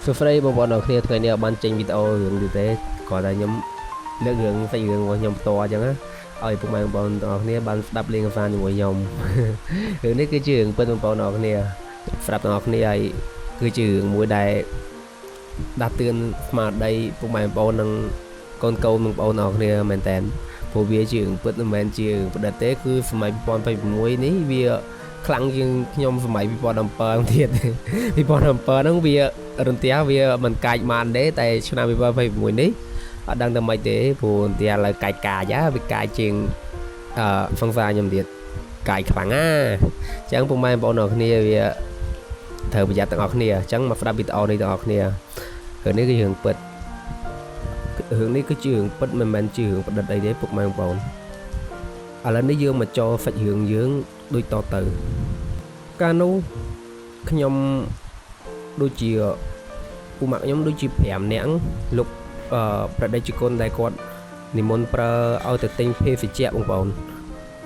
សួស្តីបងប្អូនអរគ្នាថ្ងៃនេះអត់បានចេញវីដេអូរឿងទៀតទេគ្រាន់តែខ្ញុំលើករឿងសាច់រឿងរបស់ខ្ញុំផ្ទាល់អញ្ចឹងណាឲ្យពុកម៉ែបងប្អូនទាំងអស់គ្នាបានស្ដាប់លេងកម្សាន្តជាមួយខ្ញុំ រឿងនេះគឺជារឿងពិតបងប្អូនអរគ្នាស្រាប់ទាំងអស់គ្នាហើយគឺជារឿងមួយដែលដាស់តឿនស្មារតីពុកម៉ែបងប្អូននិងកូនកូនបងប្អូនអរគ្នាមែនតើព្រោះវាជារឿងពិតមិនមែនជារឿងប្រឌិតទេគឺសម័យ2026នេះវាខ្លាំងជាងខ្ញុំសម័យ2017ទៀត 2017ហ្នឹងវារន្ទះវាមិនកាចបានទេតែឆ្នាំ2026នេះអត់ដឹងតែម៉េចទេព្រោះរន្ទះឥឡូវកាចកាចហ่าវាកាចជាងអឺសង្សារខ្ញុំទៀតកាយខ្លាំងណាអញ្ចឹងពុកម៉ែបងប្អូនអរគ្នាវាត្រូវប្រយ័ត្នទាំងអស់គ្នាអញ្ចឹងមកស្ដាប់វីដេអូនេះទាំងអស់គ្នារឿងនេះគឺរឿងពិតរឿងនេះគឺជារឿងពិតមិនមែនជារឿងប្រឌិតអីទេពុកម៉ែបងប្អូនឥឡូវនេះយើងមកចូលសាច់រឿងយើងដូចតទៅកាលនោះខ្ញុំដូចជា ពូម៉ាក់ខ្ញុំដូចជា5នាក់លោកអឺប្រដេជគុណដែលគាត់និមន្តប្រើឲ្យទៅទិញភេសជ្ជៈបងប្អូន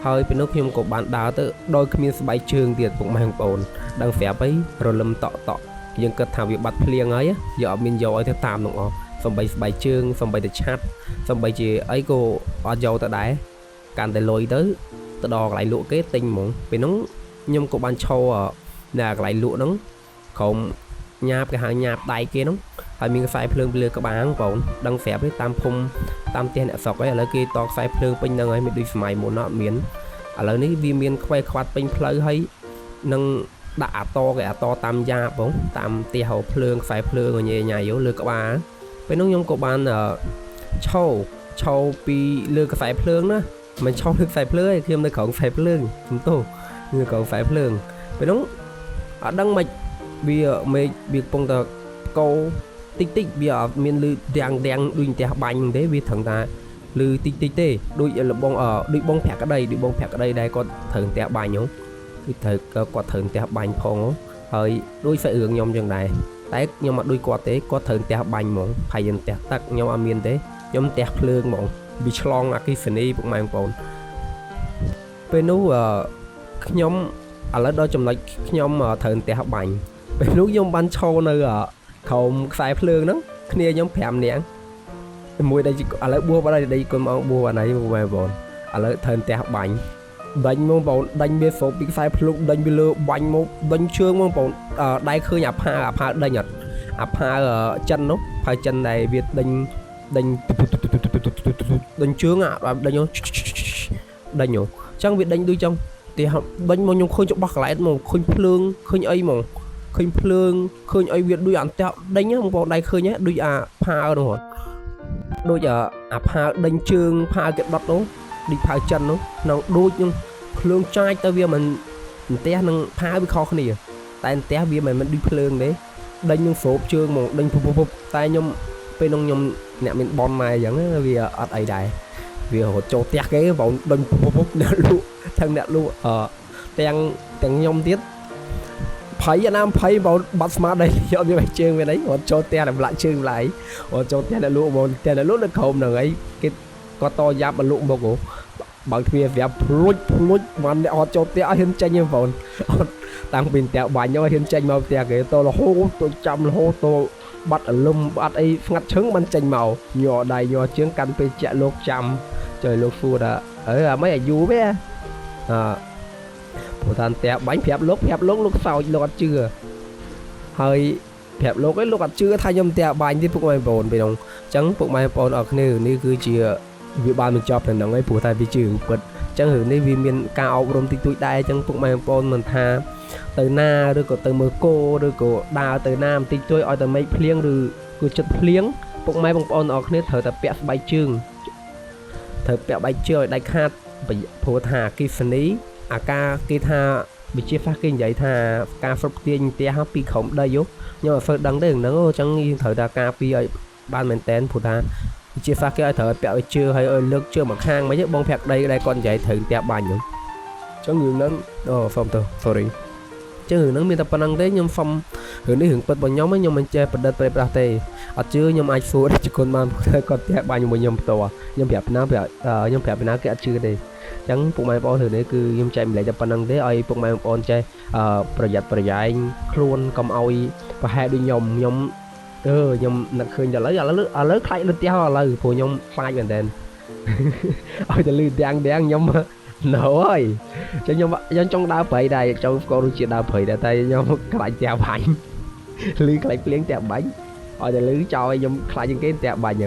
ហើយពេលនោះខ្ញុំក៏បានដើរទៅដោយគ្មានស្បែកជើងទៀតពុកម៉ែបងប្អូនដឹងស្រាប់អីរលឹមតក់តក់យើងគិតថាវាបាត់ភ្លៀងហើយយើងអត់មានយកឲ្យទៅតាមនោះអស់សំបីស្បែកជើងសំបីតែឆាត់សំបីជាអីក៏អត់យកទៅដែរកាន់តែលុយទៅទៅដល់កន្លែងលក់គេទិញហ្មងពេលនោះខ្ញុំក៏បានឈរនៅកន្លែងលក់ហ្នឹងក្រុម ញាបគេហៅញាបដៃគេហ្នឹងហើយមានខ្សែភ្លើងពីលើក្បាលបងប្អូនដឹងស្រាប់ទេតាមភូមិតាមផ្ទះអ្នកស្រុកអីឥឡូវគេតខ្សែភ្លើងពេញហ្នឹងហើយមិនដូចសម័យមុនអត់មានឥឡូវនេះវាមានខ្វែខ្វាត់ពេញផ្លូវហើយនឹងដាក់អាតគេអាតតាមយ៉ាបបងតាមផ្ទះហៅភ្លើងខ្សែភ្លើងញ៉ៃញ៉ៃលើក្បាលពេលនោះខ្ញុំក៏បានឈោឈោពីលើខ្សែភ្លើងណាមិនឈោលើខ្សែភ្លើងឯងខ្ញុំនៅក្រោមខ្សែភ្លើងសំទោសនៅក្រោមខ្សែភ្លើងពេលនោះអត់ដឹងមិន វាមេឃវាកំពុងតែកោតិចតិចវាអត់មានលឺដាំងដាំងដូចផ្ទះបាញ់ហ្នឹងទេវាត្រឹមតែលឺតិចតិចទេដូចលបងអដូចបងប្រាក់ក្តីដូចបងប្រាក់ក្តីដែលគាត់ត្រូវផ្ទះបាញ់ហ្នឹងគឺត្រូវគាត់ត្រូវផ្ទះបាញ់ផងហើយដូចសាច់រឿងខ្ញុំចឹងដែរតែខ្ញុំអត់ដូចគាត់ទេគាត់ត្រូវផ្ទះបាញ់ហ្មងហើយយើងផ្ទះទឹកខ្ញុំអត់មានទេខ្ញុំផ្ទះភ្លើងហ្មងវាឆ្លងអគិសនីពុកម៉ែបងប្អូនពេលនោះខ្ញុំឥឡូវដល់ចំណុចខ្ញុំត្រូវផ្ទះបាញ់ ពេលនោះខ្ញុំបានឈរនៅក្រោមខ្សែភ្លើងហ្នឹងគ្នាខ្ញុំ5នាក់មួយដែលឥឡូវបួសបាត់ហើយដីគុណមកបួសបាត់ហើយបងប្អូនឥឡូវត្រូវផ្ទះបាញ់ដេញមកបងដេញវាស្រូបពីខ្សែភ្លើងដេញវាលើបាញ់មកដេញជើងមកបងដៃឃើញអាផាអាផាដេញអត់អាផាចិននោះផាចិនដែលវាដេញដេញដេញជើងអាដេញដេញអញ្ចឹងវាដេញដូចចឹងទីដេញមកខ្ញុំឃើញច្បាស់កន្លែងមកឃើញភ្លើងឃើញអីមក ឃើញភ្លើងឃើញអីវាដូចអន្ទាក់ដេញបងប្អូនដៃឃើញដូចអាផាវនោះដូចអាផាវដេញជើងផាវគេដុតនោះដូចផាវចិននោះក្នុងដូចនឹងភ្លើងចាយទៅវាមិនអន្ទះនឹងផាវវាខុសគ្នាតែអន្ទះវាមិនមែនដូចភ្លើងទេដេញនឹងស្រូបជើងហ្មងដេញពុបពុបតែខ្ញុំពេលនោះខ្ញុំអ្នកមានបនម៉ែអញ្ចឹងវាអត់អីដែរវារត់ចូលផ្ទះគេបងដេញពុបពុបអ្នកលក់ទាំងអ្នកលក់អទាំងទាំងខ្ញុំទៀត ភ័យអាណាភ័យបងបាត់ស្មារតីអត់មានបែកជើងមានអីរត់ចូលផ្ទះតែម្លាក់ជើងម្លាយរត់ចូលផ្ទះអ្នកលក់បងផ្ទះអ្នកលក់នៅក្រោមហ្នឹងអីគេគាត់តយ៉ាប់មកលក់មកបើកទ្វារស្រាប់ភ្លុចភ្លុចបានអ្នកអត់ចូលផ្ទះអត់ហ៊ានចេញទេបងអត់តាំងពីផ្ទះបាញ់ហ្នឹងហ៊ានចេញមកផ្ទះគេតរហូតទៅចាំរហូតទៅបាត់អលឹមបាត់អីស្ងាត់ឈឹងបានចេញមកញ័រដៃញ័រជើងកាន់ពេលចាក់លោកចាំចុយលោកសួរថាអើអាម៉េចអាយូរទេអើព្រោះថាផ្ទះបាញ់ប្រាប់លោកប្រាប់លោកលោកសោចលោកអត់ជឿហើយប្រាប់លោកឯងលោកអត់ជឿថាខ្ញុំផ្ទះបាញ់ទេពុកម៉ែបងប្អូនពេលនោះអញ្ចឹងពុកម៉ែបងប្អូនអរគ្នានេះគឺជាវាបានបញ្ចប់តែហ្នឹងឯងព្រោះតែវាជារឿងពិតអញ្ចឹងរឿងនេះវាមានការអប់រំតិចតួចដែរអញ្ចឹងពុកម៉ែបងប្អូនមិនថាទៅណាឬក៏ទៅមើលគោឬក៏ដើរទៅណាបន្តិចតួចឲ្យតែមេឃភ្លៀងឬគឺចិត្តភ្លៀងពុកម៉ែបងប្អូនអរគ្នាត្រូវតែពាក់ស្បែកជើងត្រូវពាក់បែកជើងឲ្យដាច់ខាតព្រោះថាអគិសនីអាការគេថាវិជាសាស្ត្រគេនិយាយថាការស្រុបទាញផ្ទះពីក្រោមដីខ្ញុំអត់សូវដឹងទេហ្នឹងអញ្ចឹងយើងត្រូវតែការពារឲ្យបានមែនតែនព្រោះថាវិជាសាស្ត្រគេឲ្យត្រូវឲ្យពាក់ឲ្យជើហើយឲ្យលើកជើងមកខាងមិនបងប្រាក់ដីដែលគាត់និយាយត្រូវផ្ទះបាញ់ហ្នឹងអញ្ចឹងរឿងហ្នឹងអូសុំទៅ sorry ចឹងរឿងហ្នឹងមានតែប៉ុណ្្នឹងទេខ្ញុំសុំរឿងនេះរឿងពិតរបស់ខ្ញុំខ្ញុំមិនចេះប្រឌិតប្រេប្រាស់ទេអត់ជឿខ្ញុំអាចសួរជគុណបានគាត់ផ្ទះបាញ់ជាមួយខ្ញុំផ្ទាល់ខ្ញុំប្រាប់ណាប្រាប់ខ្ញុំប្រាប់ពីណាគេអត់ជឿទេអញ្ចឹងពុកម៉ែបងប្អូនរឿងនេះគឺខ្ញុំចែកម្លែកតែប៉ុណ្្នឹងទេឲ្យពុកម៉ែបងប្អូនចេះប្រយ័ត្នប្រយែងខ្លួនកុំឲ្យប្រហែលដូចខ្ញុំខ្ញុំ អឺខ្ញុំនឹកឃើញតែឥឡូវឥឡូវឥឡូវខ្លាចលឺផ្ទះឥឡូវព្រោះខ្ញុំខ្លាចមែនតើ ឲ្យតែលឺទាំងទាំងខ្ញុំ ណូហើយចឹងខ្ញុំខ្ញុំចង់ដើរព្រៃដែរចង់ស្គាល់រសជាតិដើរព្រៃដែរតែខ្ញុំខ្លាចផ្ទះបាញ់ លឺខ្លាចភ្លៀងផ្ទះបាញ់ឲ្យតែលឺចោលឲ្យខ្ញុំខ្លាចជាងគេផ្ទះបាញ់ហ្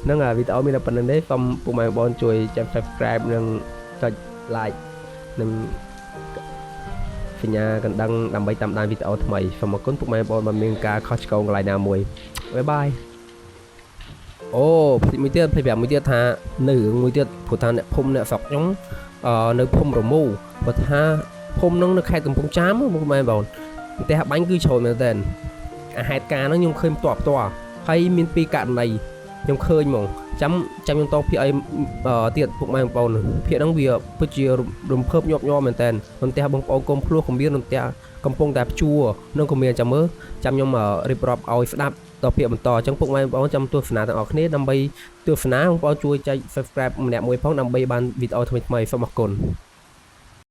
នឹងវីដេអូមានតែប៉ុណ្្នឹងទេសូមពុកម៉ែបងប្អូនជួយចុច Subscribe និងចុច Like និងសញ្ញាកណ្ដឹងដើម្បីតាមដានវីដេអូថ្មីសូមអរគុណពុកម៉ែបងប្អូនបើមានការខុសឆ្គងកន្លែងណាមួយ bye bye អូភ្លេចមួយទៀតភ្លេចប្រាប់មួយទៀតថានៅរឿងមួយទៀតព្រោះថាអ្នកភូមិអ្នកស្រុកខ្ញុំអឺនៅភូមិរមូព្រោះថាភូមិហ្នឹងនៅខេត្តកំពង់ចាមពុកម៉ែបងប្អូនផ្ទះបាញ់គឺច្រើនមែនទែនអាហេតុការណ៍ហ្នឹងខ្ញុំឃើញផ្ទាល់ផ្ទាល់ហើយមានពីរករណីខ្ញុំឃើញហ្មងចាំចាំខ្ញុំតភាគឲ្យទៀតពុកម៉ែបងប្អូនភាគហ្នឹងវាពិតជារំភើបញាប់ញ័រមែនទែនរន្ទះបងប្អូនកុំភ្លោះកុំមានរន្ទះកំពុងតែព្យួរនឹងក៏មានចាំមើលចាំខ្ញុំរៀបរាប់ឲ្យស្ដាប់ដល់ភាគបន្តអញ្ចឹងពុកម៉ែបងប្អូនចាំទស្សនាទាំងអស់គ្នាដើម្បីទស្សនាបងប្អូនជួយចុច Subscribe ម្នាក់មួយផងដើម្បីបានវីដេអូថ្មីៗសូមអរគុណ។